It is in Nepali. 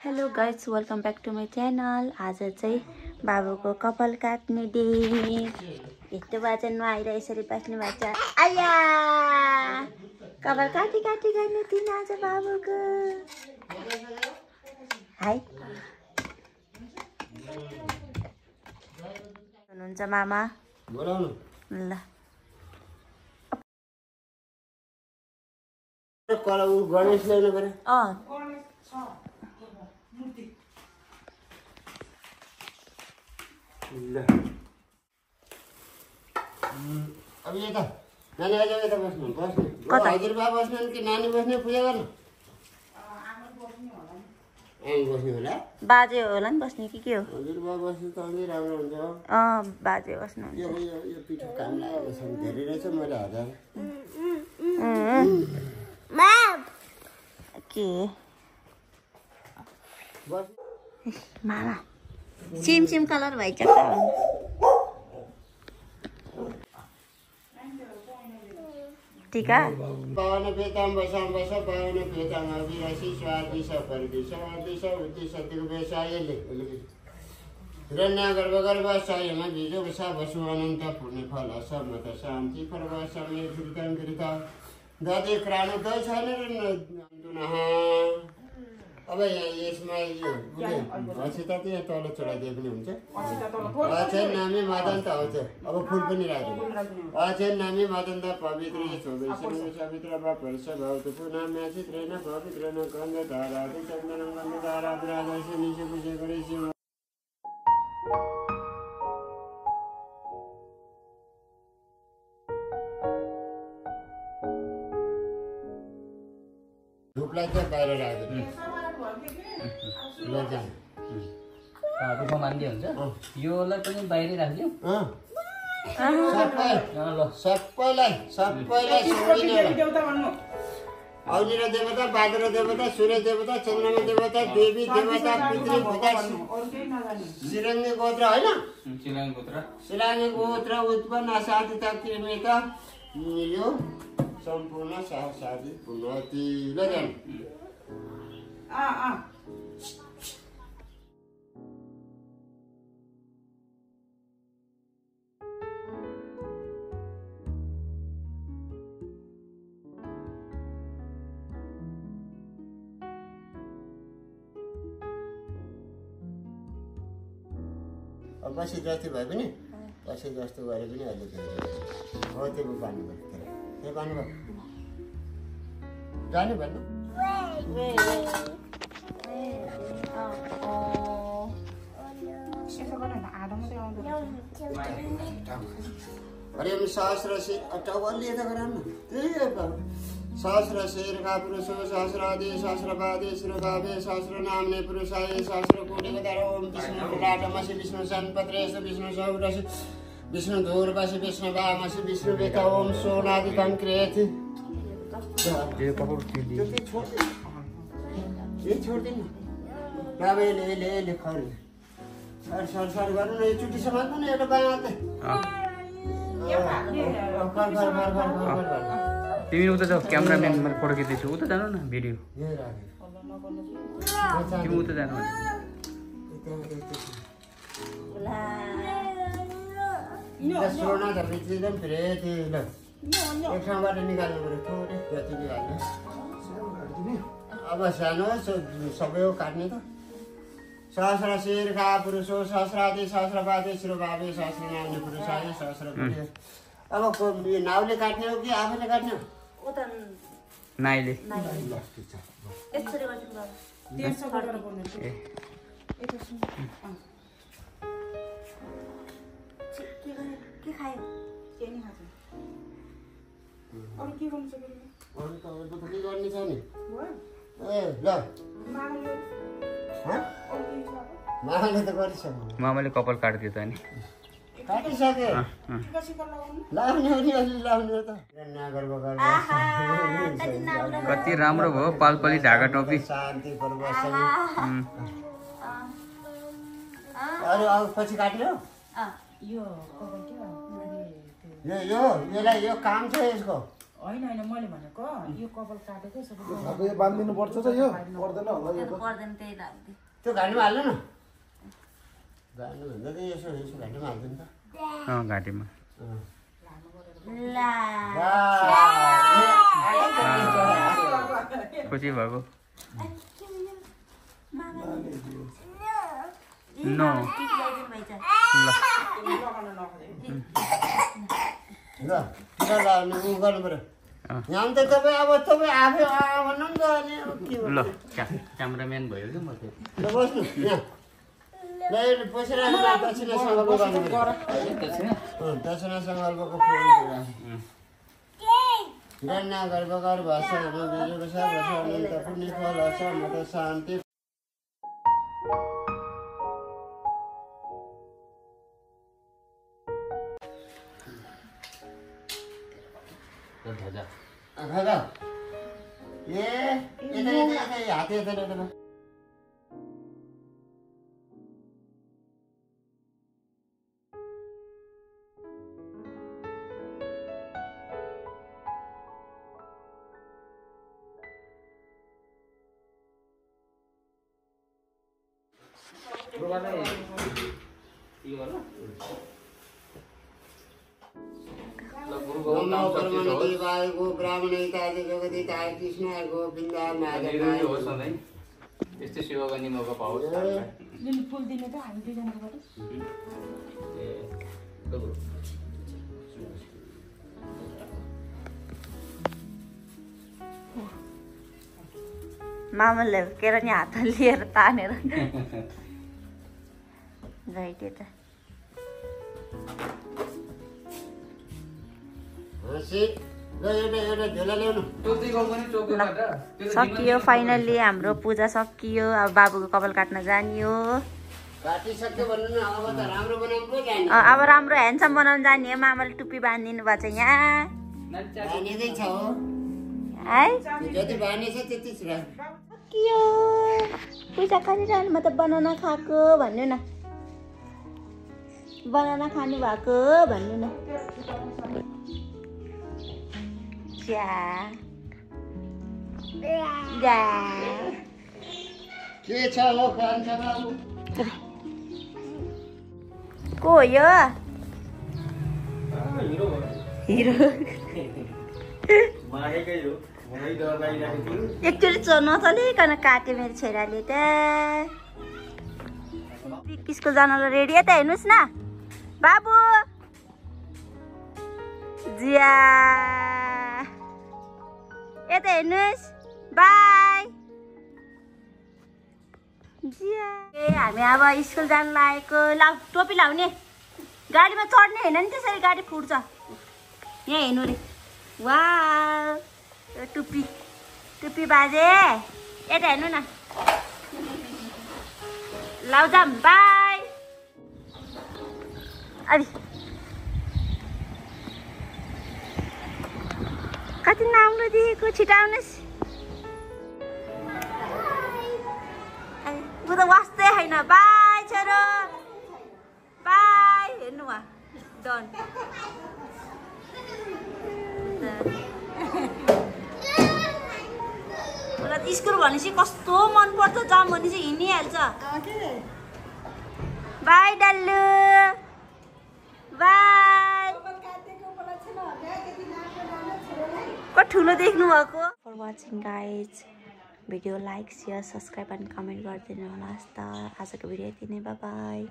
Hello guys, welcome back to my channel. आज चाहिँ बाबुको कपाल काट्ने डे। यस्तो वचनमा आएर यसरी बस्नु भएको छ। आया कपाल काटी काटी गर्ने दिन आज बाबुको। हाई हुनुहुन्छ मामा? ल गणेश ल्याउनु पर्यो। अब यता नानी आज यता बस्नु हजुरबा बस्नु कि नानी बस्ने पूजा गर्नु? आमा बस्ने होला। बाजे होला नि बस्ने कि के हो? हजुरबा बस्नु त अलि राम्रो हुन्छ। बाजे बस्नु यो पिठो काम लागेको छ धेरै रहेछ मैले हजार के मामा सिम कलर भइसक्छ। टीका पावन पेताम बसाम बस पावन पेताम अभिराशी स्वादिश परदिश दिश उद्दिश दिग्वेशायले हिरण्य गर्भ सायम बीजो वसा वसु अनंत पुण्य फल समत शांति पर्व समय कीर्तन कृता दादे क्राण त छैन दुनः। अब यसमा यो हसिता त्यहाँ तल चढाइदिए पनि हुन्छ। अचेन नामी मदन्त आउँछ। अब फुल पनि राख्नु। अचेन नामी मदन्त पवित्र पवित्र वर्ष भवत पुनः म्याचित रहेन पवित्र न गन्ध धारा चन्दन गन्ध धारा विराजस्य निशे पूजे गरेछि। धुपलाई चाहिँ बाहिर राख्नु। रूपमा मान्दै हुन्छ योलाई पनि बाहिरै राखिदिउँ। सबैलाई अग्नि देवता बादर देवता सूर्य देवता चन्द्रमा देवता देवी देवता पितृ भूता सिरङ्गी गोत्र होइन सिलाङ्गी गोत्र उत्पन्न साधिता कृमिता मिल्यो सम्पूर्ण सहसादी पुनति लगन। बसी जस्तो भए पनि बसी जस्तो गरे पनि अहिले हो त्यो बान्नु पर्यो। त्यो बान्नु भयो जानु भन्नु हरिम सहस्र टाउले यता गराउनु त्यही सहस्र शेरका पुरुषो सहस्रादि सहस्रपादे शिरकावे सहस्र नामने पुरुषाय सहस्र कोटिको द्वारा ओम विष्णु लाटमसि विष्णु सन्पत्रेश विष्णु सौरसि विष्णु धूर्वसि विष्णु वामसि विष्णु वेता ओम सोनादिकं क्रियते। ये छोड़ देना बाबे ले खर सर गर्नु न। यो चुटी समात्नु न एउटा बायाँते तिमी उता जाऊ क्यामेराम्यान मैले फोटो खिच्दैछु उता जानु न भिडियो तिमी उता जानु सोना त एकदम फेरि ल एक ठाउँबाट निकाल्नु पऱ्यो थोरै जति निकाल्नु। अब सानो सबै काट्ने त सहस्र शेरका पुरुषो सहस्रादि सहस्रपादे शिरोभावे सहस्र नामने पुरुषाय सहस्र कोटि। अब नाउले काट्ने हो कि आफैले काट्ने हो? नाइले के खायो? के गर्ने छ नि? ए ल मामाले त गरिसक्नु। मामाले कपाल काटिदियो त नि काटिसके लाउने हो नि अलि लाउने त कति राम्रो भयो पालपाली ढाका टोपी शान्ति पर्वसम। अरू अब पछि काट्ने हो यसलाई यो काम छ यसको होइन होइन मैले भनेको यो कपाल काटेको सबै यो बान्दिनु पर्छ त यो पर्दैन होला यो त पर्दैन त्यही राख्दै त्यो घाँटीमा हाल्नु न घाँटी भन्दा त यसो यसो घाँटीमा हाल्दैन त घाँटीमा ला खुसी भएको नो ल टिका लाउनु उ गर्नु पर्यो यहाँ त तपाईँ अब तपाईँ आफै भन्नु नि त अनि अब के ल क्यामराम्यान भयो कि म त्यो ल बस्नु यहाँ ल यो बसेर दक्षिणा सङ्कल्प गर्नु पर्यो दक्षिणा सङ्कल्पको फुल हिरण्य गर्भगर भाषाहरू बिजुको सब अनन्त पुण्य फल असमत शान्ति ध्वजा खा ए यता हात यता यस्तै सेवा गर्ने मौका पाओस् फुल दिने त हामी दुईजनाकोबाट मामाले हुर्केर नि हात लिएर तानेर राइट त सकियो फाइनल्ली हाम्रो पूजा सकियो अब बाबुको कपाल काट्न जानियो अब राम्रो ह्यान्डसम बनाउनु जाने हो मामाले टुप्पी बाँधिदिनु भएको छ यहाँ है सकियो पूजा गरिरहनु म त बनाना खाएको भन्नु न बनाना खानु भएको भन्नु न के छ हो खान्छ बाबु को हो यो हिरो एकचोटि नचलिकन काट्यो मेरो छोराले त स्कुल जानलाई रेडी त हेर्नुहोस् न बाबु जिया यता हेर्नुहोस् बाई जिया ए हामी अब स्कुल जानु लागेको लाउ टोपी लाउने गाडीमा चढ्ने होइन नि त्यसरी गाडी फुट्छ यहाँ हेर्नु रे वा टुप्पी टुप्पी बाजे यता हेर्नु न लाउ जाम बाई अरे कति राम्रो दिएको छिटो आउनुहोस् ऊ त वास्तै होइन बाई छोरो बाई हेर्नु वा डन मलाई त स्कुल भनेपछि कस्तो मनपर्छ जाम भनेपछि हिँडिहाल्छ बाई डल्लु बाई ठुलो देख्नु भएको for watching guys video like share subscribe and comment गरिदिनु होला त आजको भिडियो यति नै बाई बाई